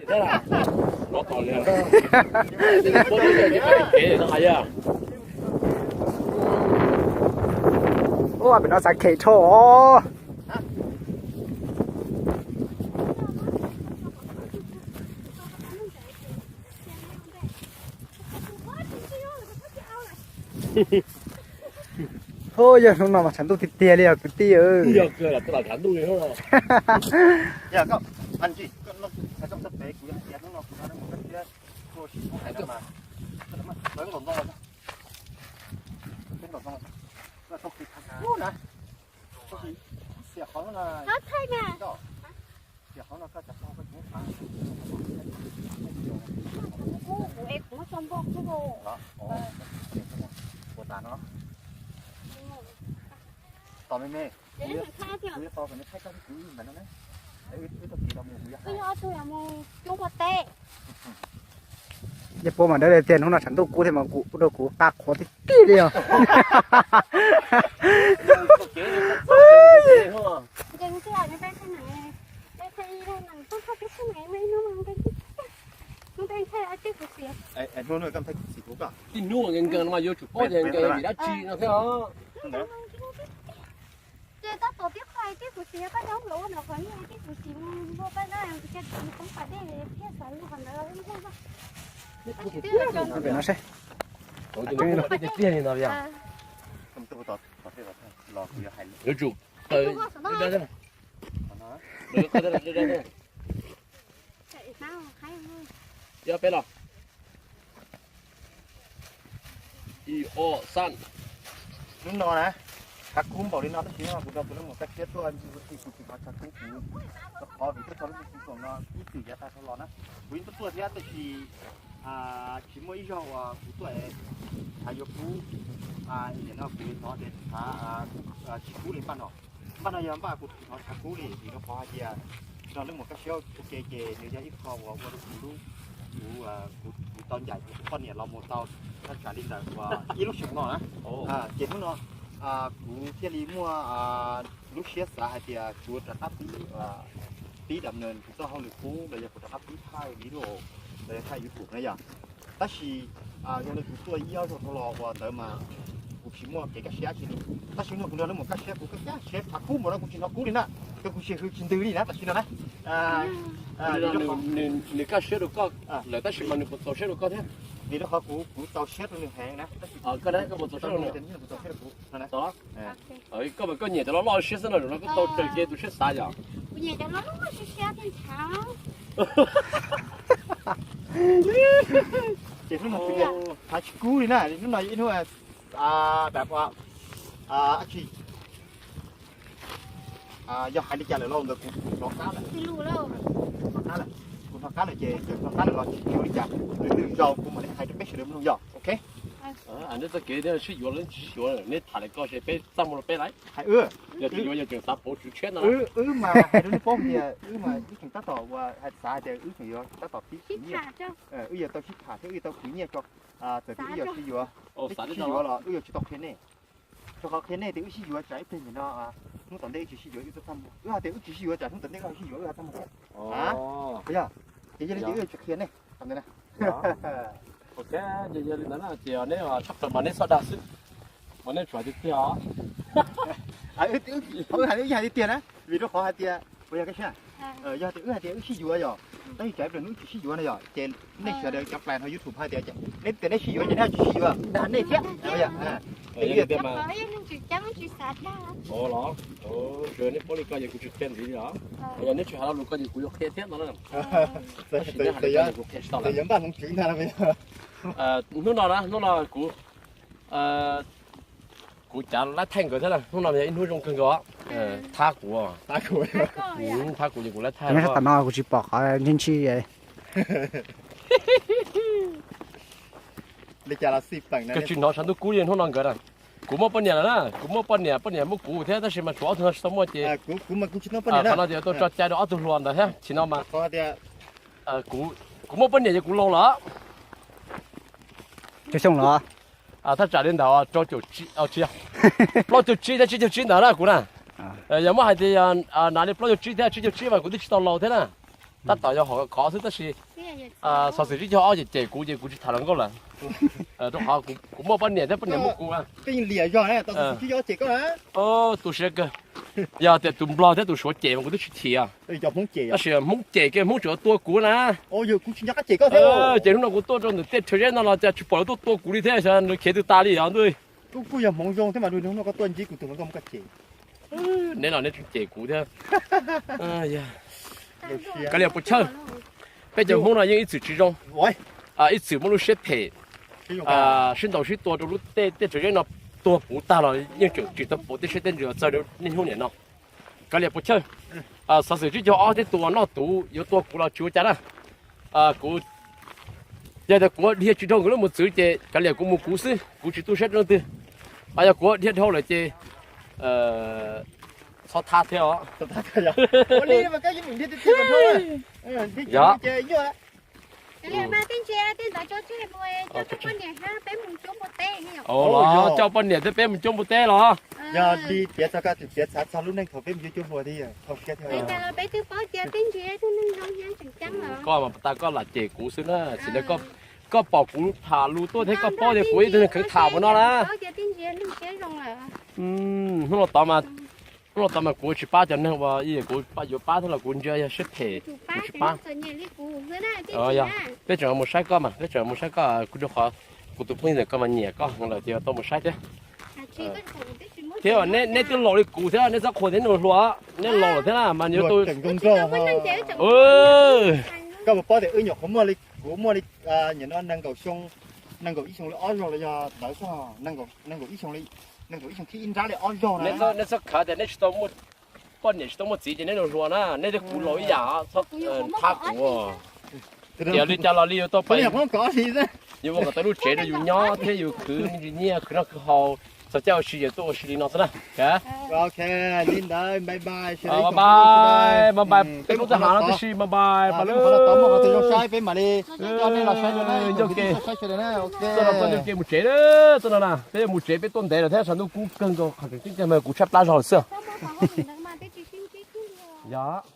Ua pem no xav khem dhau os. Hu, yog hnub no mas tshav ntuj tiag tiag li os kwv tij. Tos me me, kuv yuav tos kom nws thaij tag kuv ib ntawd no na. Wb tau kis los mus kuv yuav hais. Yog puab mas dawb tiag, hnub no tshav ntuj kub thiab mas kuv ua rau kuv qab qhuav tib tib li os. Hnub no koj thaij kuv xim kuv koj. Tib hnub nkees no mas yuav tsum paub tias nkees vim dab tsi no thiab os. Ces tab tom tib qho tib kuv xim koj nyob nkaus ua ntawm qhov nyiaj tib kuv xim mus ua paj dab ces tsis poob pas dej thiaj xav mus qhov ntawd. Yuav tsum qw, ib peb los. Ib, ob, xab. Hnub no na, tshav kub npaum li no tab sis kuv nrog kuv leej muam Kaj Siab tuaj ncig ua si, kuv tsis hnov tshav kub, kuv rau qhov vim tuaj txog lub xyoo no ib txwm yav tag dhau los na, kuv yeej tuaj tuaj thiab tab sis tsis muaj ib zaug uas kuv tuaj es tshav yuav kub. Nim no kuv hnov tias tshav tsis kub li npaj no. Npaj no yog npaj kuv tsis hnov tshav kub li vim rau qhov hais tias nrog leej muam Kaj Siab ua ke ces nws yog ib qho uas ua rau kuv lub, kuv, kuv tau ncaim kuv tus poj niam los mus tau thaj tsam li ntawm uas ib lub xyoo no na. Ces hnub no kuv thiaj li muaj lub siab xav hais tias kuv rov qab pib, pib dam nees kuv txoj hauj lwm qub los yog kuv rov qab pib thaij video los yog thaij YouTube na yom. Tab sis yog li kuv tuaj ib ob zaug dhau los uas ntawd mas kuv tsis muaj kev kaj siab dab tsi li. Tab sis no kuv nrog leej muam Kaj Siab kuv kaj siab tshav kub npaum no kuv tsis hnov kub li na, kuv tsis hws tsis ntws li na tam sim no na. Nws kaj siab rau koj lawm tab sis mas nws puas txaus siab rau koj thiab? Vim rau qhov kuv, kuv txaus siab rau nws heev na. Koj puas txaus siab rau nws? Koj mas koj nyiam cov loj loj siab xwb no, zaum no koj tau raws kev tus siab xav yom. Ces hnub no tshav tsis kub li na, hnub no ib hnub dab tsi yog hais li cas lawm los ntawd kuv hnov qab lawm. Kuv hnov qab lawm, kuv hnov qab lawm ces txawm hnov qab lawm los tsis ua li cas, lwm lwm zaus kuv mam li hais rau peb sawv daws mloog yom, ok. Neb txoj kev sib yuav los tsis sib yuav, neb tham li ko ces peb txaj muag rau peb lawm. Hais wb, yog tsis yuav yog tseem xav pauv tswv tshiab no. Wb mas hais rau neb paub tias wb mas wb tseem tab tom uas hais xav hais tias wb tseem yuav tab tom pib khwv nyiaj, wb yuav tau sib tham thiab wb yuav tau khwv nyiaj tso. Txawm tias wb yuav sib yuav, wb sib yuav los wb yuav tsis tau qhia nej. Rau qhov qhia nej tias wb sib yuav tsam ib pliag nim no hnub tom ntej wb tsis sib yuav wb txaj muag, wb hais tias wb tsis sib yuav tsam hnub tom ntej koj sib yuav wb txaj muag. Yog li ces wb yuav tsis qhia nej. Ok, yog li ntawd na ces neb tshaj plaws mas neb soj dag xwb, mas neb tsuas hais tiag tiag os. Wb hais tiag tiag na, vim rau qhov hais tias, puas yog Kaj Siab? Yog tias wb hais tias wb sib yuav yom, tab sis tsam ib pliag hnub wb tsis sib yuav no yom, ces nej sawv daws cov plas hauv YouTube hais tias neb tias neb sib yuav ces neb tsis sib yuav, dag nej thiab. Neb paub li ko ces kuv tsis qhia ntxiv li os. Yog neb tsis hais lo lus ko ces kuv yuav qhia thiab no na. Tab sis neb hais li ko kuv qhia tsis tau lawm. Hnub no na, hnub no kuv, kuv cav laib thaij nkawd thiab na, hnub no yog ib hnub zoo kawg nkaus. Thab kuv, thab kuv ces kuv laib thaij. Tam no kuv tsis pom qhov ntshis ntshis. Li cas los xij peem na. Koj tsis hnov tshav ntuj kub li hnub no nkawd na. Kuv muaj poj niam lawm na, kuv muaj poj niam, poj niam muaj kuv thiab tab sis mas tshuav ob tug no tsis tau muaj ces kuv mas kuv tsis muaj poj niam, qhov no ces tuaj tso cai rau ob tug hluas ntawd thiab. Tsis no mas kuv, kuv muaj poj niam ces kuv laus lawm. Tsawg xyoo lawm? Thaj tsam li ntawd rau caum, plaub caug tsib thiab tsib caug tsib ntawd na kuv na. Yog muab hais tias yog hnav li plaub caug tsib thiab tsib caug tsib mas kuv twb tsis tau laus thiab na. Tab tom yog hom khov xwb tab sis xov xwm tsib caug ob ces cem kuv ces kuv tsis tham hluas nkauj lawm. Rau qhov kuv muaj poj niam thiab poj niam muaj kuv. Tu siab kawg. Yog tias tus nplog thiab tus suav cem mas kuv twb tsis chim. Tab sis Hmoob cem kiag, Hmoob tseem tua kuv na. Ces hnub no kuv tuaj rau ntawm tej rhawv zeb no los cas tsis pom lawv tuaj tua kuv li thiab, xyov lawv khiav twg tas li os ntuj. Neb los neb tseem cem kuv thiab. Kav liam puas chawj, peb cov Hmoob no yeej ib txwm tsis zoo, ib txwm muaj lub siab phem, sib ntaus sib tua rau lub tej, tej rhawv zeb no tuag puv tag los yeej tseem tsis tau pauv tej siab tej ntsws txog niaj hnub niam no. Kav liam puas chawj, xov xwm tsib caug ob thiab tus uas noj tus yuav tua kuv los tsis ua cas na. Kuv, yog tias kuv dhia tsis dhau nkawd lub mus txwv ces kav liam kuv mus kuv xwb, kuv tsis tu siab rau leej twg. Yog kuv dhia dhau lawm ces txhob thab thiab os. Yog, coj poj niam thiab peb mus cuab npua teb los? Yog li piav txog koj, piav txog lub neej thaum peb mus cuab npua thiab. Koj mas tas koj lam cem kuv xwb na, tsis li koj pom kuv tham lus tuaj thiab koj paub tias kuv ib tug neeg kheev tham mus no na. Hnub no tod mas, hnub no tod mas kuv tsis pab cov neeg uas kuv yuav pab thiab los kuv ntsia yog siab phem, kuv tsis pab. Peb tseem mus saib koj mas, peb tseem mus saib koj, kuv rau qhov kuv tus phooj ywg ntawm koj mas nyiam koj heev lawm ces tau mus saib thiab. Thiab neb twb laus li kuv thiab, neb txhob qhuas thiab, neb laus lawm thiab na mas yuav tu. Koj puas paub tias wb nyuam qhuav muaj li, kuv muaj li, nim no nees nkaum xyoo, nees nkaum ib xyoo li ob zaug los yog ntawd xwb, nees nkaum ib xyoo li, nees nkaum ib xyoo thib ib nrab li ob zaug na. Neb txhob khav tias neb tsis tau muaj poj niam tsis tau muaj txiv ces neb nws hluas na, neb thiab kuv laus ib yam, txhob thab kuv. Tiam li cas los li yuav tau pais, yuav ua kom tau lub tsev rau yus nyob thiab yus khwv me ntsis nyiaj khwv noj khwv haus, txog caij ua si ces tuaj ua si li no xwb na. Bye bye, bye bye, peb lub taub hau no tib si bye bye, peb mus qhov no tod muaj qhov twg zoo saib peb mam li coj nej los saib dua na, ncauj ke. Txoj no txoj ncauj ke mus tsev, txoj no na peb mus tsev, peb tuaj ntev lawm thiab, saum ntuj kub kawg nkaus, qhov tseem ceeb mas kuv tshaib plab zog lawm xwb. Yog.